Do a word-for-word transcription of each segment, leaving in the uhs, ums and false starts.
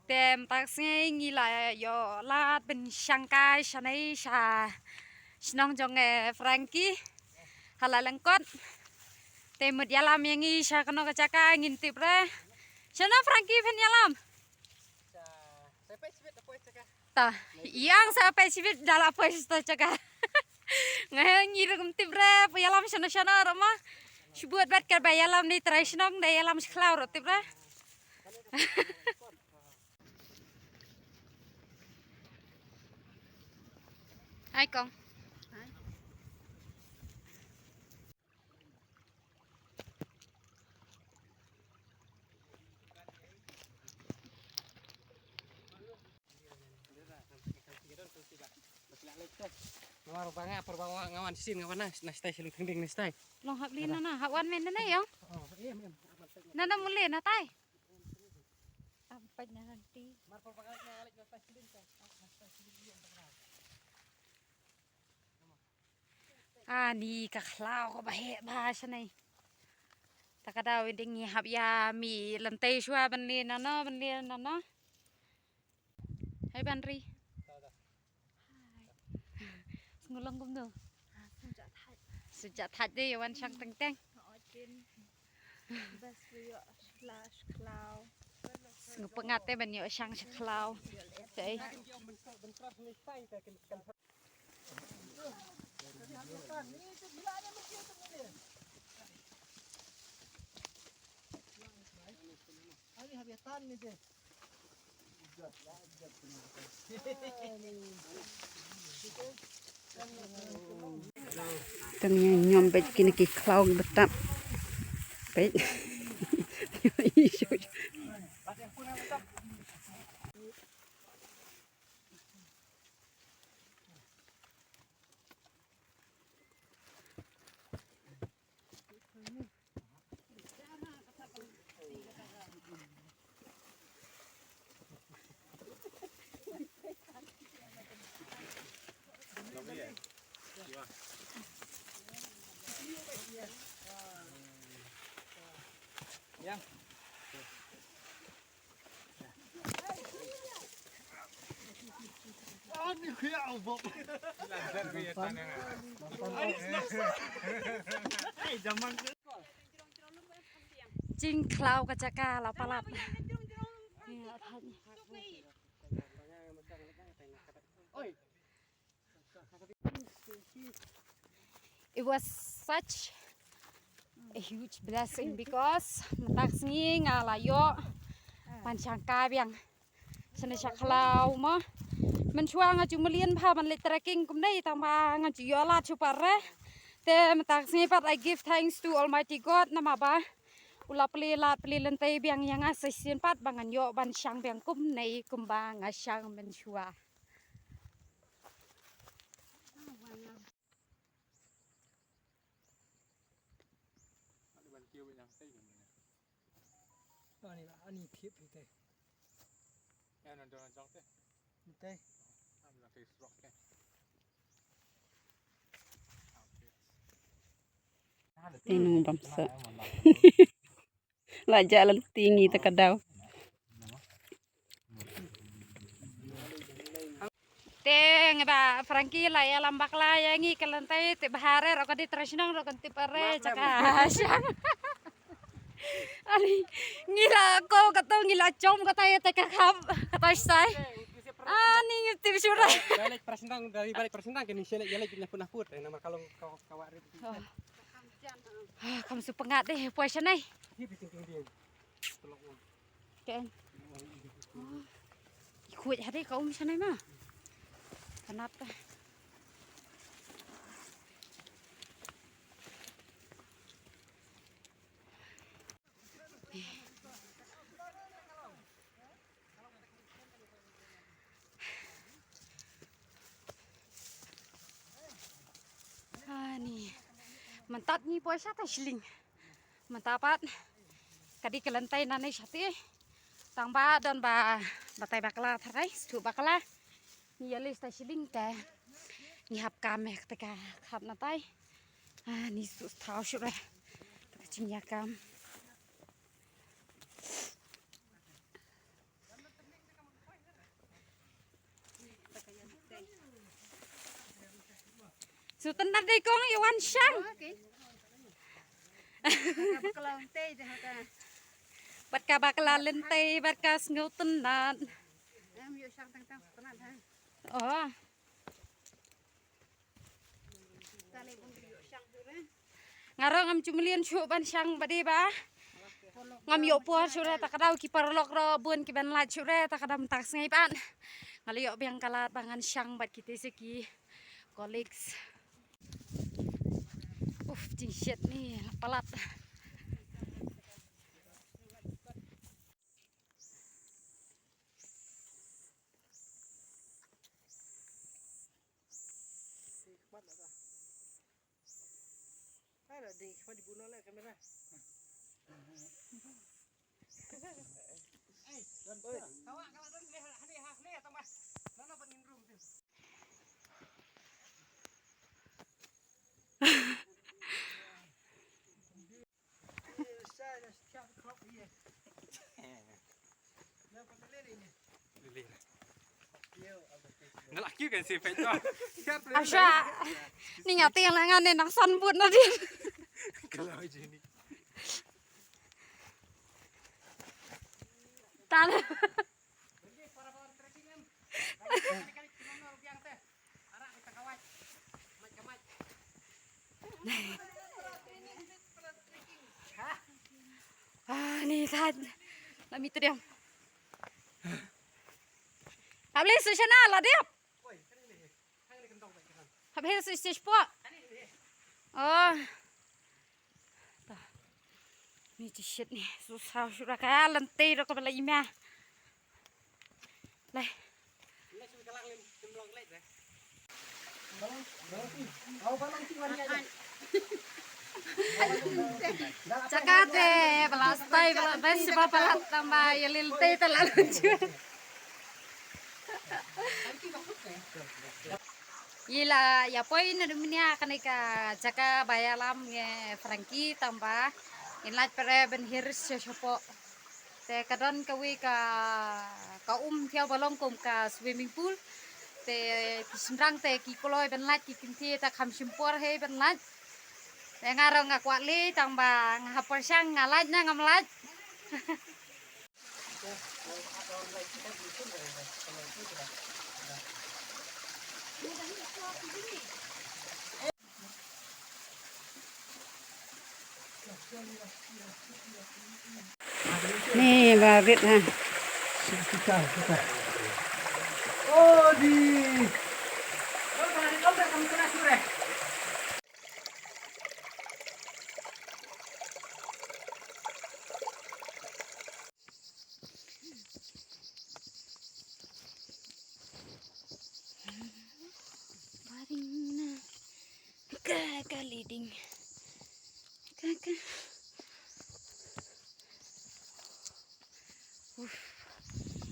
Te mynta ka sngi ngi la ïoh lad ban shang kai shanei sha shnong jong, eh, Frankie ha la lyngkot. Te mut ïalam ïa ngi sha kano ka jaka ngin tip re. Shano Frankie phin ïalam? Ta, ïang sa peit shibit da la poi sa jaka. Nga ngi ruh ngam tip re, phi ïalam shano shano ruh ma. Shu bud bat kaba ïalam ni trai shnong da ïalam sha khlaw ruh tip re. Hai kong. Namar ba nga, por ba nga wan sien nga wan na, na stai shalung tengding na stai. Long hap lin na na, hap wan men na na yong. Oh, iya, iya. Na na mule na tai. Am pait na nanti. Namar por ba nga, nga lek na stai shalung tai. Na stai shalung iya. Ani ka khlaw kaba heh bha shanei. Ta ka daw ding ngi hap ïa mih lynti shuwa ban leh nano ban leh nano. Hai ban ri. Sngew long kumno? Sngew jah thait. Sngew jah thait de ïa wan shang teng teng. Best view sha khlaw. Sngew pyngngad te ban ïoh shang sha khlaw. Te. Tang ïa ñiom bad kine ki khlaw ki btap. Bad. Jingkhlaw ka jaka la palat. It was such a huge blessing because mynta ka sngi nga la ïoh ban shang kai biang shane sha khlaw mo. Mynshuwa nga ju mlien bha ban leit trekking kumne, tangba nga ju ïoh lad shuh pat re. Te mynta ka sngi pat I give thanks to Almighty God namar ba u la plie lad plie lynti biang ïa nga sa shisien pat ba ngan ïoh ban shang biang kumne kumba nga shang mynshuwa. Ani la, ani phip hi te. Te. Te nong bam sa. La ja la tingi ta ka daw. Te nga ba Frankie la ïalam bakla ïa ngi ka lynti te bha re ruh ka dei trai shnong ruh kan tip re jaka shang. Ani ngi la ko kato ngi la jom kata ïa te ka khap kata sai. Ani ngi tip shuh re. Balik prasendang dari balik prasendang kini selek ya lek na pun aku nama kalau kau kawak rit. Ah, kam su pyngat deh, poi shanei. Ken. Khuid hari ka um shanei ma. Kanap ta. Ani. Mynta ngi poi sha tai shilling. Mynta pat ka dei ka lynti nangne shatei. Tang ba don ba batai bakla tharai, stu bakla. Ngi ïa list ta shilling te. Ngi hap kam eh te ka khap na tai. Ah, ni su thaw shu re. Ta ka Ïa kam. Sngewtynnat dei kong ïa wan shang. Bad ka bakla lynti, bad ka sngewtynnat. Oh. Nga ruh ngam ju mlien shuh ban shang bad dei ba. Ngam ïoh por shuh re, ta ka daw ki paralok ruh bun ki ban lait shuh re, ta ka daw mynta ka sngi pat. Nga la ïoh biang ka lad ba ngan shang bad kite sa ki colleagues. Uf, jingshet ni la palat. Nga la kiew kan se peit to. Asha. Ni nga tieng la ngan ne nang san but na din. Kalau je ni. Tal. Ah, ni sad. La mi triang. Hap leh su shana la dep. Hap leh su su sport. Oh. Ta. Ni chi shit ni. Su sa su ra ka lynti ro ka bala ima. Lai. Jaka te bala stai bala bes ba bala tamba ya lil te ta la lunju. Ila ya poi na dumnia kane ka jaka ba ya lam nge Frankie tamba in laj pere ben hiris se sopo. Te ka don kawei ka, ka um thiaw ba long kum ka swimming pool. Te ki shynrang te ki kloi ban lait, ki kynthei te kham shim por hei ban lait. Te nga ruh nga kwah leh tang ba nga hap pyrshang nga lait ne ngam lait. Ni ba rit ha. Odi. Baring na. Ka, ka leading. Ka, ka. Uf.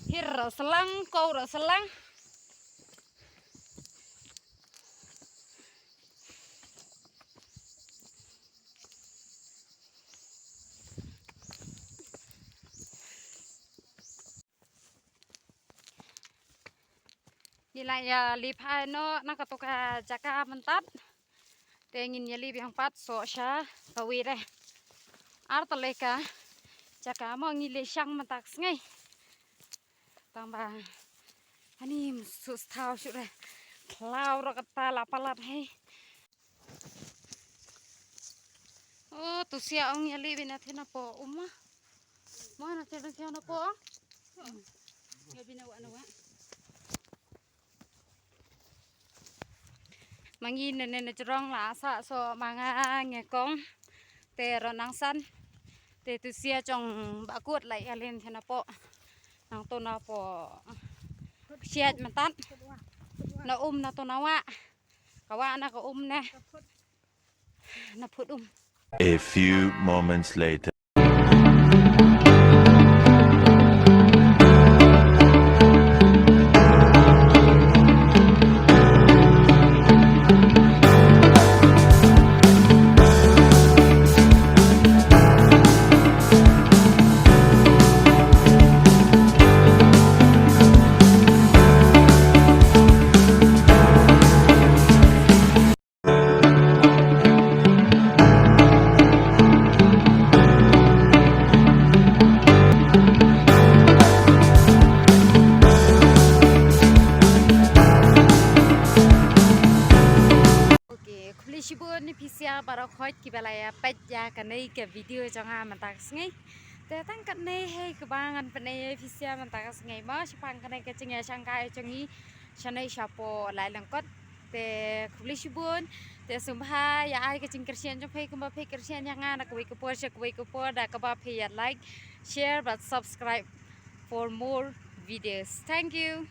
Hir ra selang, kau ra selang. Ngi la ïa lip hai noh na kato ka jaka mynta. Te ngin ïa lip biang pat soh sha kawei re. Ar tylli ka jaka mo ngi leh shang mynta ka sngi. Tang ba ani msu sthaw shu re. Khlaw ro kata la palat hei. Oh, tu sia ong ïa li bina thina po uma. Mo na thina thina po. Ïa bina wa na wa. Mangi ne ne ne jrong la sa so manga nge kong. Te ro nang san. Te tu sia chong ba kut la ïa len thina po. Nang to na po. Siat matan. Na um na to na wa. Ka wa na ka um ne. Na phut um. A few moments later. Phi sha baroh khoit kiba la ïa peit ïa kane ka video jong nga mynta ka sngi. Te tang katne hi kaba ngan pyni ïa phi sha mynta ka sngi mo shaphang kane ka jingïashangkai jong ngi shane shapoh Lailyngkot. Te khublei shibun. Te sngewbha ïa ai ka jingkyrshan jong phi kumba phi kyrshan ïa nga na kawei ka por sha kawei ka por da kaba phi ïa like, share bad subscribe for more videos. Thank you.